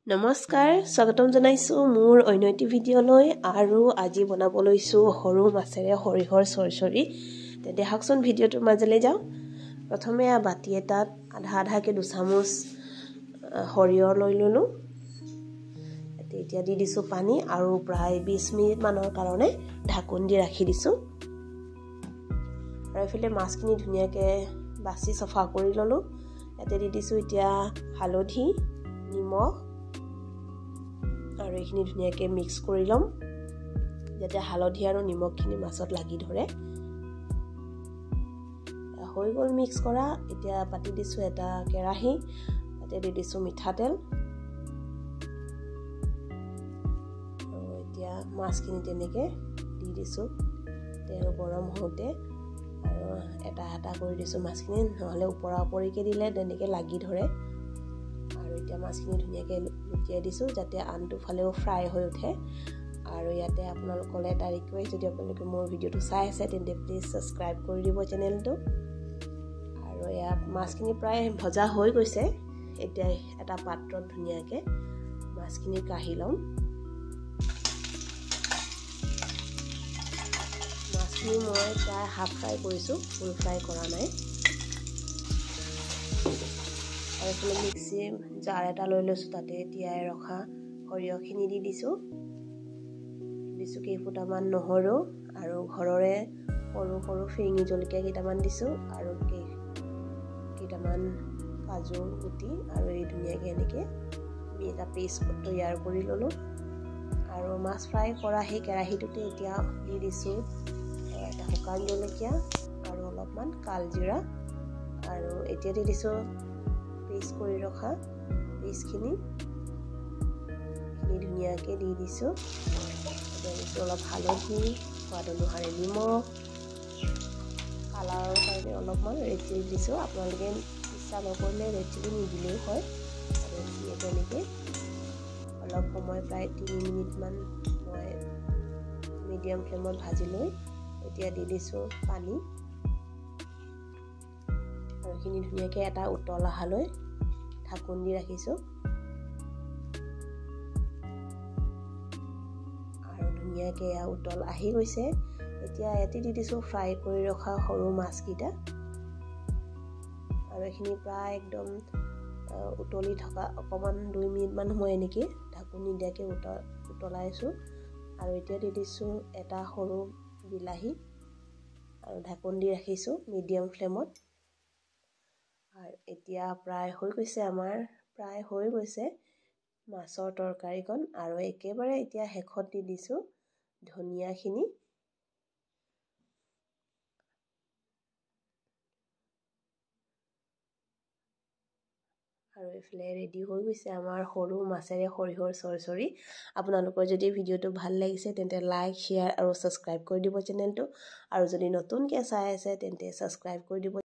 নমস্কাৰ, স্বাগতম জনাইছোঁ মোৰ অন্য এটি ভিডিঅ'লৈ। আৰু আজি বনাব লৈছোঁ সৰু মাছেৰে সৰিয়হৰ চৰচৰি। তেন্তে আহকচোন ভিডিঅ'টোৰ মাজলৈ যাওঁ। প্ৰথমে বাতি এটাত আধা আধাকৈ দুচামুচ সৰিয়হ লৈ ল'লোঁ। এতিয়া দি দিছোঁ পানী আৰু প্ৰায় 20 মিনিটমানৰ কাৰণে ঢাকোন দি ৰাখি দিছোঁ। আৰু এইফালে মাছখিনি ধুনীয়াকৈ বাছি চফা কৰি ল'লোঁ। ইয়াতে দি দিছোঁ এতিয়া হালধি, নিমখ আৰু এইখিনি ধুনীয়াকৈ মিক্স কৰি ল'ম, যাতে হালধি আৰু নিমখখিনি মাছত লাগি ধৰে। হৈ গ'ল মিক্স কৰা। এতিয়া পাতি দিছোঁ এটা কেৰাহী, তাতে দি দিছোঁ মিঠাতেল। আৰু এতিয়া মাছখিনি তেনেকৈ দি দিছোঁ তেল গৰম হওঁতে। আৰু এটা এটা কৰি দিছোঁ মাছখিনি, নহ'লে ওপৰা ওপৰিকৈ দিলে তেনেকৈ লাগি ধৰে। আৰু এতিয়া মাছখিনি ধুনীয়াকৈ লুটিয়াই দিছোঁ, যাতে আনটো ফালেও ফ্ৰাই হৈ উঠে। আৰু ইয়াতে আপোনালোকলৈ এটা ৰিকুৱেষ্ট, যদি আপোনালোকে মোৰ ভিডিঅ'টো চাই আছে তেন্তে প্লিজ ছাবস্ক্ৰাইব কৰি দিব চেনেলটো। আৰু ইয়াত মাছখিনি প্ৰায় ভজা হৈ গৈছে। এতিয়া এটা পাত্ৰত ধুনীয়াকৈ মাছখিনি কাঢ়ি ল'ম। মাছখিনি মই প্ৰায় হাফ ফ্ৰাই কৰিছোঁ, ফুল ফ্ৰাই কৰা নাই। আৰু এইফালে মিক্সি জাৰ এটা লৈ লৈছোঁ, তাতে তিয়াই ৰখা সৰিয়হখিনি দি দিছোঁ। দিছোঁ কেইফুটামান নহৰু আৰু ঘৰৰে সৰু সৰু ফিৰিঙি জলকীয়া কেইটামান দিছোঁ আৰু কেইটামান কাজু গুটি। আৰু এই ধুনীয়াকৈ এনেকৈ এটা পেষ্ট তৈয়াৰ কৰি ল'লোঁ। আৰু মাছ ফ্ৰাই কৰা সেই কেৰাহীটোতে এতিয়া দি দিছোঁ এটা শুকান জলকীয়া আৰু অলপমান কালজিৰা। আৰু এতিয়া দি দিছোঁ পেষ্ট কৰি ৰখা পেষ্টখিনি, ধুনীয়াকৈ দি দিছোঁ। এতিয়া দিছোঁ অলপ হালধি, সোৱাদ অনুসাৰে নিমখ, কালাৰৰ কাৰণে অলপমান ৰেড চিলি দিছোঁ। আপোনালোকে ইচ্ছা নকৰিলে ৰেড চিলি নিদিলেও হয়। আৰু তেনেকৈ অলপ সময় প্ৰায় 3 মিনিটমান মই মিডিয়াম ফ্লেমত ভাজি লৈ এতিয়া দি দিছোঁ পানী। আৰু এইখিনি ধুনীয়াকৈ এটা উতল অহালৈ ঢাকোন দি ৰাখিছোঁ। আৰু ধুনীয়াকৈ এয়া উতল আহি গৈছে। এতিয়া ইয়াতে দি দিছোঁ ফ্ৰাই কৰি ৰখা সৰু মাছকেইটা। আৰু এইখিনি প্ৰায় একদম উতলি থকা অকণমান 2 মিনিটমান সময় এনেকৈ ঢাকোন নিদিয়াকৈ উতলাইছোঁ। আৰু এতিয়া দি দিছোঁ এটা সৰু বিলাহী আৰু ঢাকোন দি ৰাখিছোঁ মিডিয়াম ফ্লেমত। আৰু এতিয়া প্ৰায় হৈ গৈছে আমাৰ, প্ৰায় হৈ গৈছে মাছৰ তৰকাৰীকণ। আৰু একেবাৰে এতিয়া শেষত দি দিছোঁ ধনিয়াখিনি। আৰু এইফালে ৰেডি হৈ গৈছে আমাৰ সৰু মাছেৰে সৰিয়হৰ চৰচৰি। আপোনালোকৰ যদি ভিডিঅ'টো ভাল লাগিছে তেন্তে লাইক, শ্বেয়াৰ আৰু ছাবস্ক্ৰাইব কৰি দিব চেনেলটো। আৰু যদি নতুনকৈ চাই আছে তেন্তে ছাবস্ক্ৰাইব কৰি দিব।